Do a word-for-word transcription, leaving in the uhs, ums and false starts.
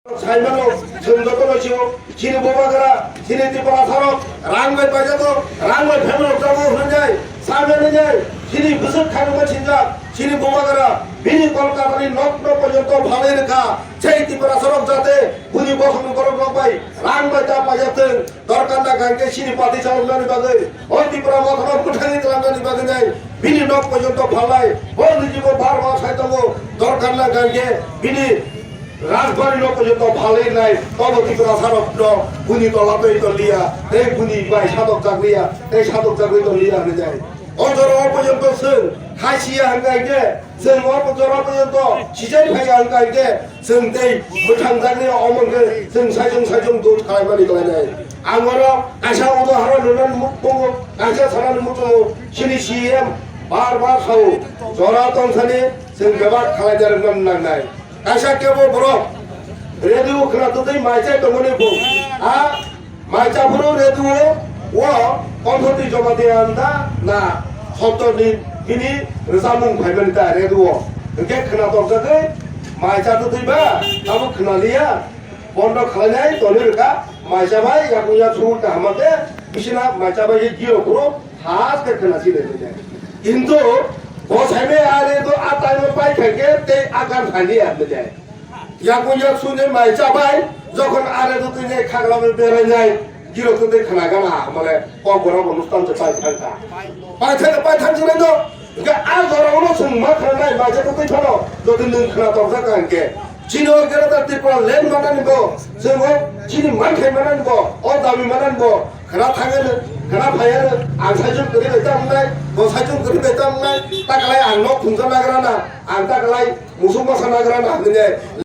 Saimano, chwng jotono sio, chini bubagra, chini Tiprasarok, rang bai paijago, rang bai phaimano jago hwnwi nai, saimano nai, chini bwswk khairokma sinjak, chini bubagra, bini Kolkatani nokno porjonto phalwi rwkha, sei Tiprasarok jate, buni bokhokni borokrok bai, rang bai ta paijak thwng, dorkar na hwnkhe chini party chaloknani bagwi, o Tipra mothano bwthangwi twlangnani bagwi nai, bini nok porjonto phalnai, bo niji bo bar bar sai tongo, dorkar na hwnkhe bini Rajbari no porjonto phalwi nai, tobo Tiprasarok no buni tola twi toliya, tei buni bai sadok jagriya, tei sadok jagri toliya hwnwi nai. O jora o porjonto chwng khasiya hwnkha hwnkhe, chwng o jora o porjonto sijai phaiya hwnkha hwnkhe, chwng tei bwthang jagriya omo hwnkhe chwng saichung saichung dut khlaimani khlainai. Ang oro kaisa udahoron rwnani muk tongo, kaisa sanani muk tongo, chini C M bar bar sao, jora tongthani chwng bebak khlai narwkna nangnai. Kaisa kebo borok radio khwna twtwi mai chai tongmani bo. A mai chaphuru radio o konthoti joma de anda na hotoni bini rwchapmung phaimani ta radio o. Hwnkhe khwna tokjagwi mai cha twtwi ba abo khwna liya. Bondo khlainai toni rwkha mai cha bai yakung yak sumuk kaham khe bisina mai cha bai giro phuru. Haste khwna si de de. Hintu bo saime are do a time pai kha ke te akan thani ya de. Ya ko ya sune mai cha bai, jokhon are do tine khagla me berai nai, giro to de khna gana male ko gora bo nustan se pai thang ka. Pai thang pai thang jure do. Ga a gora uno sung ma khna nai mai cha ko pai phano, do de nung khna to ka kan ke. Chini o Greater Tipraland manani bo, chini o chini manthai manani bo, o dabi manani bo, khna thangano, khna phayano, ang saichung kwrwi bai tamo nai, bo saichung kwrwi bai tamo nai, takalai ang nok thungsa nagra na, ang takalai musuk masa nagra na hwnwi nai,